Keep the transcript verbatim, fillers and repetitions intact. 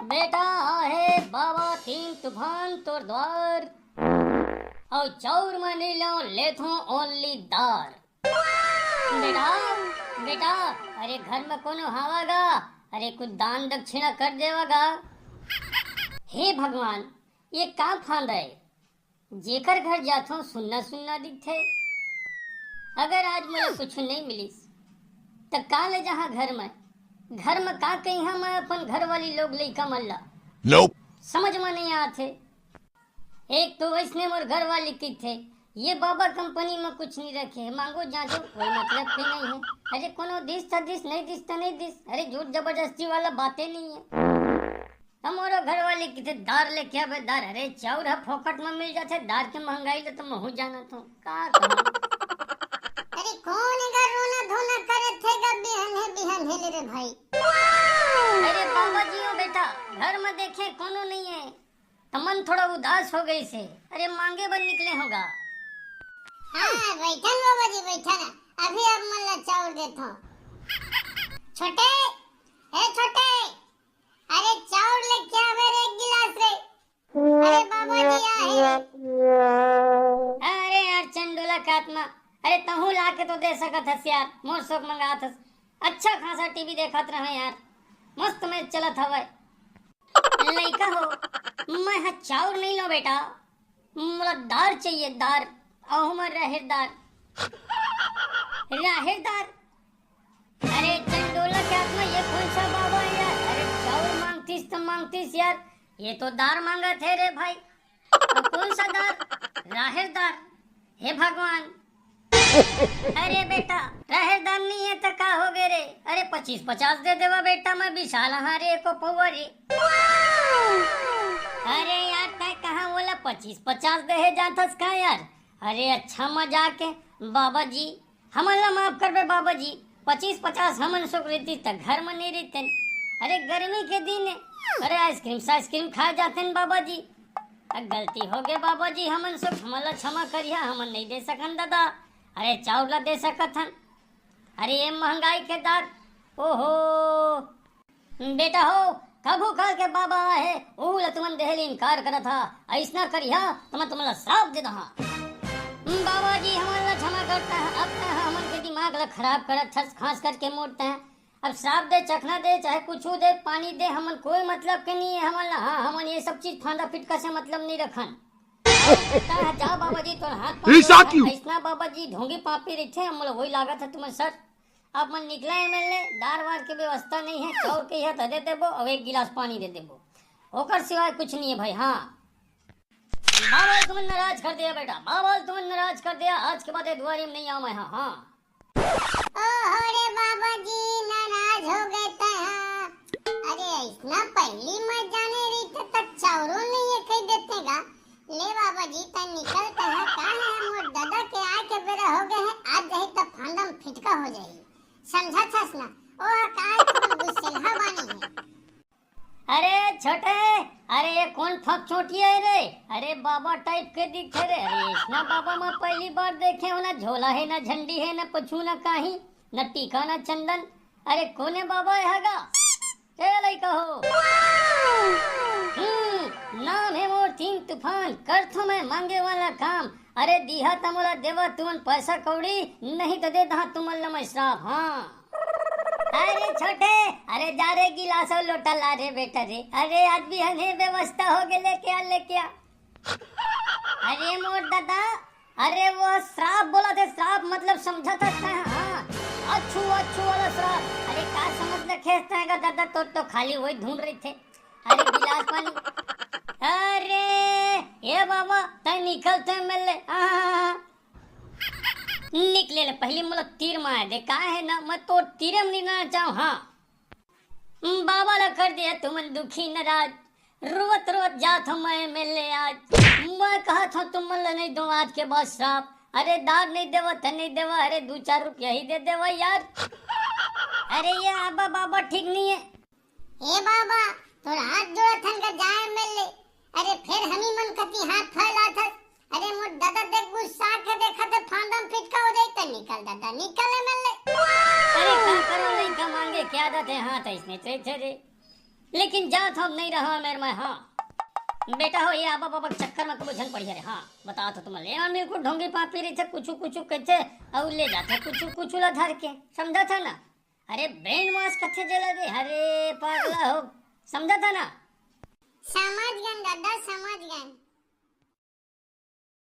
बेटा, आहे बाबा तीन तूफान तोर द्वार, अउ चाउर म नी लो, लेथो only दार। बेटा, बेटा, अरे घर म कोनो हावा गा, अरे कुछ दान दक्षिणा कर देवा गा। हे भगवान, ये का फांदा है? जेकर घर जाथों, सुन्ना सुन्ना दिखथे। अगर आज मोला कुछ नहीं मिलिस, त का ले जहाँ घर में? घर में का कहिहा मैं अपन घर वाली लोग लइका मन ला? Nope। समझ में नहीं आथे। एक तो वैसने मोर घर वाली किथे, ये बाबा कंपनी में कुछ नहीं रखे, मांगो जांचो, कोई मतलब के नहीं है। अरे कोनो दिस त दिस, नहीं दिस त नहीं दिस। अरे झूठ जबरदस्ती वाला बातें नहीं है। हमरो घर वाली किथे दार लेके आबे दार। अरे चाउर ह फोकट में मिल जाथे, दार के महंगाई ले तो महू जानत हूँ। का कहूँ? अरे कोन एकर रोना धोना करत हे गा बिहन हे, बिहन हे ले रे भाई। अरे बाबा जी हो बेटा, घर में देखे कोनो नहीं है, त मन थोड़ा उदास हो गई से। अरे मांगे बर निकले होगा। हाँ, बैठन बाबा जी, बैठन। अभी आप मन ला चाउर देथो। छोटे, ए छोटे, अरे चाउर लेके आवे रे एक गिलास रे। अरे बाबा जी आहे। अरे यार चंडोला का आत्मा, अरे तहू ला के तो दे सकत हस यार, मोर सोक मंगात हस। अच्छा खासा टीवी देखत रहा यार, मस्त मैच चलत हवय। लइका हो, मैं ह चाउर नहीं लो बेटा, मोला दार चाहिए, दार, अहू म राहेर दार। राहेर दार? अरे चंडोला के आत्मा, ये कौन सा बाबा है यार? अरे चाउर मांगतीस तो मांगतीस यार, ये तो दार मांगत है रे भाई। और कौन सा दार? राहेर दार। हे भगवान। अरे बेटा, राहेर दार नहीं है तो का हो गए रे? अरे पच्चीस पचास दे देवा बेटा, मैं बिसाल हाँ रे एको पौवा रे। अरे यार, तय कहाँ बोला पच्चीस पचास दे है जाथस का यार? अरे अच्छा मजाक है बाबा जी, हमन ला माफ करबे बाबा जी, पच्चीस पचास हमन सुख रहितिस त घर म नहीं रहितेन। अरे गर्मी के दिन है, अरे आइसक्रीम साइसक्रीम खा जातेन बाबा जी। अ, गलती हो गए बाबा जी, हमन सुख हमन ला क्षमा करिहा, हमन नहीं दे सकन दादा। अरे चाउर ला दे सकत हन। अरे ये महंगाई के दार, ओहो। बेटा हो, कभू काल के बाबा आहे, ओहू ला तुमन देहे ले इनकार करत हा। अइसना करिहा, त मैं तुमन ला श्राप दे दहा। बाबा जी, हमन ला क्षमा करता है, अब तै हमन के दिमाग ला खराब करत हस, खास करके मोर तै। अब श्राप दे, चखना दे, चाहे कुछू दे, पानी दे, हमन कोई मतलब के नहीं है हमन ला। हाँ, हमन ये सब चीज फांदा फिटका से मतलब नहीं रखन। तै जा बाबा जी, तोर हाथ पाँव ईसा धोए क्यों? अइसना बाबा जी, ढोंगी पापी रहिथे, हमन ला वही लागत है तुमन सर। अब मन निकला एमएलए, दार वार के व्यवस्था नहीं है, चाउर के यह दे देबो, अब एक गिलास पानी दे देबो, ओकर सिवाय कुछ नहीं है भाई। हाँ, बाबा तुमन नाराज कर दिया बेटा, बाबा तुमन नाराज कर दिया, आज के बाद ये दुआरी में नहीं आऊँ मैं। हाँ, हाँ। ओहो रे बाबा जी, नाराज हो गए तै हाँ। अरे अइसना पहली मैं जाने रहितें त चाउरो नहीं है कह देतें गा। ले बाबा जी, तै निकल तै हाँ, का है मोर दादा के आए के बेरा हो गए है, आज जाही त फांदा म फिटका हो जाही। समझत हस ना, ओह का है तुमन गुस्सेलहा बानी है। अरे छोटे, अरे ये कौन फक चोटी है रे? अरे बाबा टाइप के दिखे रे। अरे अइसना बाबा मैं पहली बार देखे हूँ, ना झोला है, ना झंडी है, ना पछू, ना काही, ना टीका, ना चंदन। अरे कोने बाबा है गा? ए लइका हो। हम्म, नाम है मोर तीन तूफान, करथो मैं मांगे वाला काम। अरे दिहा त मोला देवा तुमन पैसा कौड़ी, नहीं त दे दहा तुमन ला मैं श्राप। हाँ। अरे छोटे, अरे जा रे गिलास अउ लोटा ला रे बेटा रे। अरे आज बिहन हे व्यवस्था हो गए, लेके आ, लेके आ। अरे मोर दादा, अरे वो श्राप बोलथे, श्राप मतलब समझत हस ना? हाँ, अच्छू अच्छू वाला श्राप। अरे का समझ रखे हस ना गा दादा, तोर तो खाली वही धुन रहिथे। अरे गिलास पानी। अरे ए बाबा, तै निकल तै एमएलए। हाँ, हाँ, हाँ। निकले ले पहली मोला तीर मार दे, का है ना, मैं तो तीरे में नहीं रहना चाहूँ। हाँ, बाबा ला कर दिया तुमन दुखी नाराज, रोवत रोवत जात हूँ मैं एमएलए आज। मैं कहत हूँ तुमन ला नहीं दूँ आज के बाद श्राप। अरे दार नहीं देवा त नहीं देवा, अरे दू चार रुपया ही दे देवा यार। अरे ये आबा बाबा ठीक नहीं है। ए बाबा, तोर हाथ जोड़त हन गा, जा एमएलए। अरे फेर हमी मन कती हाथ फैलात हस। अरे मोर दादा देख गुस्सा के देखत हे, फांदा म फिटका हो जाई त निकल दादा, निकल एमएलए। अरे का करो, लइका मांगे क्या आदत है, हाथ अइसने चलथे रे। लेकिन जात हव नहीं रहा मेर मैं, हाँ। बेटा हो, ये आबा बाबा के चक्कर में कबो झन पड़िया रे, हाँ। बता तो तुम ले, और बिल्कुल ढोंगी पापी रहिथे, कुछु कुछु कहिथे, अउ ले जाथे कुछु कुछु ला धर के, समझा था ना? अरे ब्रेन वॉश कथे जेला दे, अरे पागला हो, समझा था ना? समझ गन दादा, समझ गन।